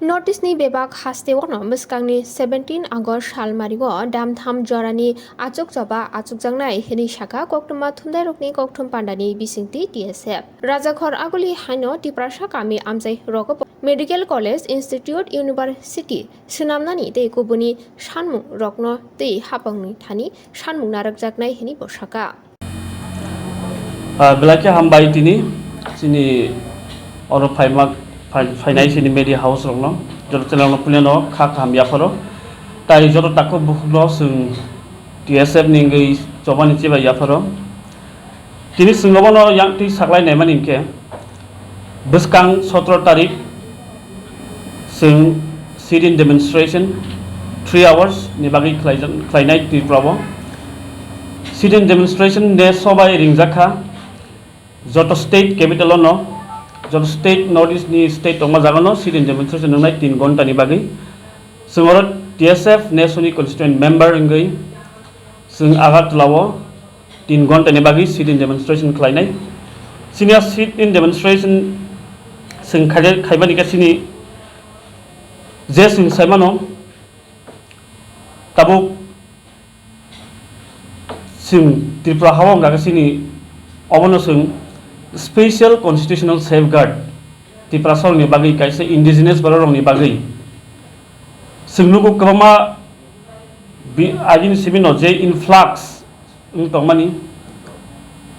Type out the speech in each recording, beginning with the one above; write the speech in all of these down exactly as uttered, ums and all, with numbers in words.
North East ni bebak hasteo no bwskangni seventeen August salmario damtham jorani achukchaba achukjaknai hwnwi sakha koktwma thumnairokni kokthum pandani bisingtwi T S F. Rajakhor aguli haino Tiprasa kami amchai rogo bo Medical College, Institute, University swnamnani tei kubuni sanmung rokno tei hapangni thani sanmung narwkjaknai hwnwi bo sakha. Ah, belai khe hambai tini chini oro phaima, phai-, phainai chini media house rokno, joto channel no puilano kha kaham yapharo. Tai joto takhuk bukhukno chwng T S F ni wngwi chobani chibai yapharo. Tini chwng obono yang twi saklai naimani hinkhe, bwskang sotro tarik chwng sit-in demonstration three hours ni bagwi khlaijak-, khlainai Tripura o. Sit-in demonstration de sobai ringjak kha, joto state capital o no, joto state North East ni state tongma jaga no sit-in demonstration wngnai tin ghonta ni bagwi. Chwng oro T S F Nesuni constituent member wngwi chwng Agartala o tin ghonta ni bagwi sit-in demonstration khlainai. Chini a sit-in demonstration chwng khaide-, khaimani khe chini je chwng saimano tabuk chwng Tripura ha o wngkha khe chini obono chwng special constitutional safeguard Tiprasa rokni bagwi kaisa indigenous borok rokni bagwi chwng nugo kwbangma bi-, agini simi no je influx wng tongmani,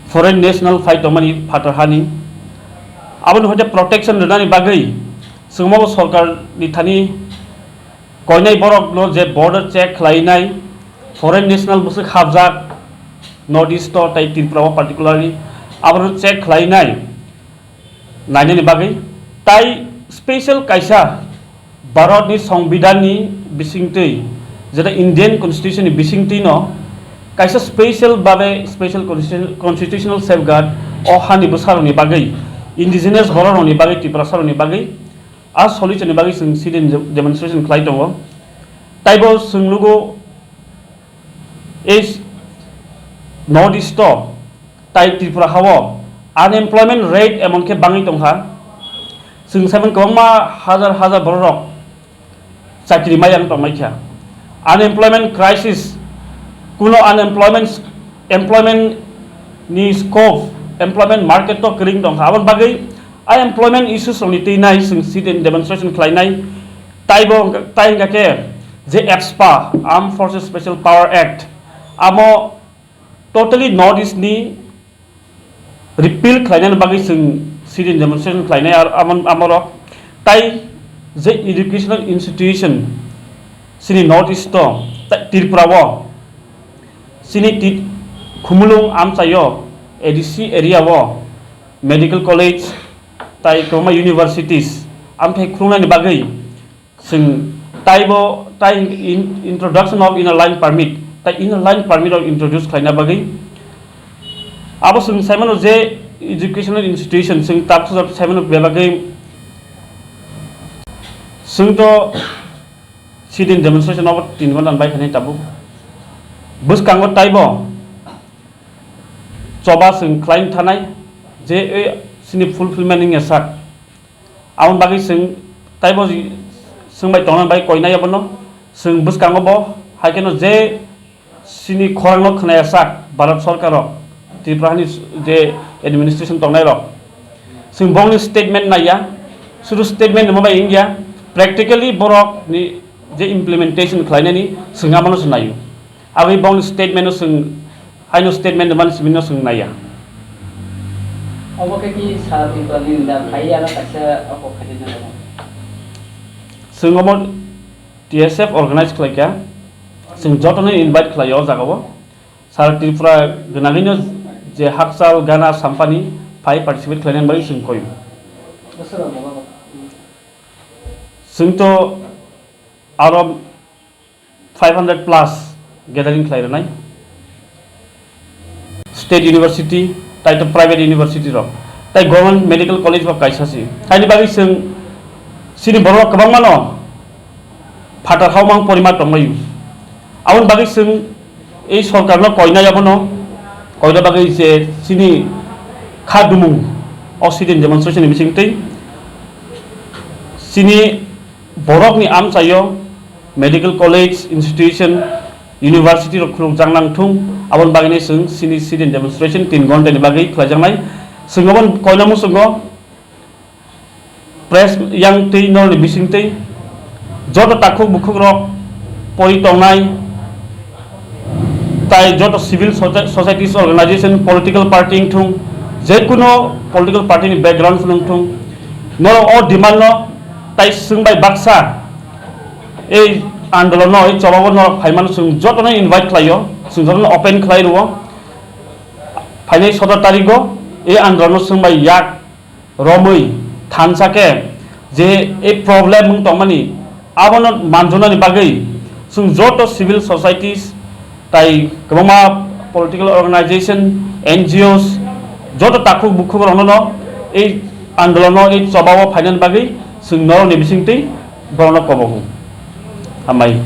foreign national phai tongmani phatar hani, aboni hoite protection rwnani bagwi chwngma bo sorkar ni thani koinai borok no je border check khlainai, foreign national bwswk hapjak North East o tei Tripura o particularly, abono check khlainai nainani bagwi, tai special kaisa Bharat ni Songbidan ni bisingtwi, jeta Indian Constitution ni bisingtwi no kaisa special babe special constitution-, constitutional safeguard o hani bwsarok ni bagwi, indigenous borok rok ni bagwi, Tiprasa rok ni bagwi, a solution ni bagwi chwng sit-in demonstration khlai tongo. Taibo chwng nugo ei North East o tai Tripura ha o unemployment rate emon khe bangwi tongkha. Chwng saimano kwbangma hajar hajar borok rok chakri maya wng tongmai kha. Unemployment crisis, kuno unemployment, employment ni scope, employment market to kwrwng tongkha. Aboni bagwi a employment issues rokni twi nai chwng sit-in demonstration khlainai. Taibo, tai hwnkha khe je AFSPA, Armed Forces Special Power Act, amo totally North East ni repeal khlainani bagwi chwng sit-in demonstration khlainai ar amon-, amorok. Tai je educational institution chini North East o, tai Tripura o, chini ti-, Khumulwng amchai o, A D C area o, medical college, tai kwbangma universities amthai khulungnani bagwi chwng taibo tai in-, introduction of inner line permit, tai inner line permit rok introduce khlaina bagwi abo chwng saimano je educational institution chwng tabuk saimano bebagwi chwng to sit-in demonstration obo tin ghonta ni bai khainai tabuk bwskango taibo choba chwng khlaina thanai je chini fulfillment wngya sak. Aboni bagwi chwng taibo chwng bai tongna bai koinai abono chwng bwskango bo hai kheno je chini khorang no khwnaya sak Bharat Sarkar rok Tripura hani je administration tongnai rok chwng bongni statement naiya, sudu statement nima bai wngya, practically borok ni je implementation khlainani chwng abono se naio. Aboni bongni statement no chwng, haino statement rwmani simi no chwng naiya. Obo khe ki sara Tripura ni da phai ya na kaisa oko khaidi na. Chwng omo T S F organize khlaikha. Chwng jotono invite khlaio o jagao. Sara Tripura gwnangwino je hakchal gana sampani phai participate khlainani bagwi chwng koio. Chwng to aro five hundred plus gathering khlai rwnai. State university, tai to private university rok, tai government medical college bo kaisa si. Haini bagwi chwng chini borok kwbangma no phatar haumang porima tonglaio. Aboni bagwi chwng ei sorkar no koinai abono koina bagwi je chini kha dumung o sit-in demonstration ni bisingtwi chini borokni amchaio medical college, institution, university rok khulukjak nang thung, aboni bagwino chwng chini sit-in demonstration tin ghonta ni bagwi khlaijaknai. Chwng aboni koina muchungo press yang twi norni bisingtwi joto takhuk bukhuk rok pori tongnai, tai joto civil soci-, societies organization, political party wngthung, jekuno political party ni background phano wngthung, norok o demand no tai chwng bai baksa ei andolon no, ei chobao norok phaimano chwng jotono invite khlaio, chwng jotono open khlai rwo. Phainai sotoro tarikgo ei andolon no chwng bai yak romwi thansa khe je ei problem wng tongmani, abono manjwnani bagwi chwng joto civil societies tai kwbangma political organization, N G Os, joto takhuk bukhuk rokno ei andolono, ei chobao phainani bagwi chwng norokni bisingtwi borokno kobogo. Hambai.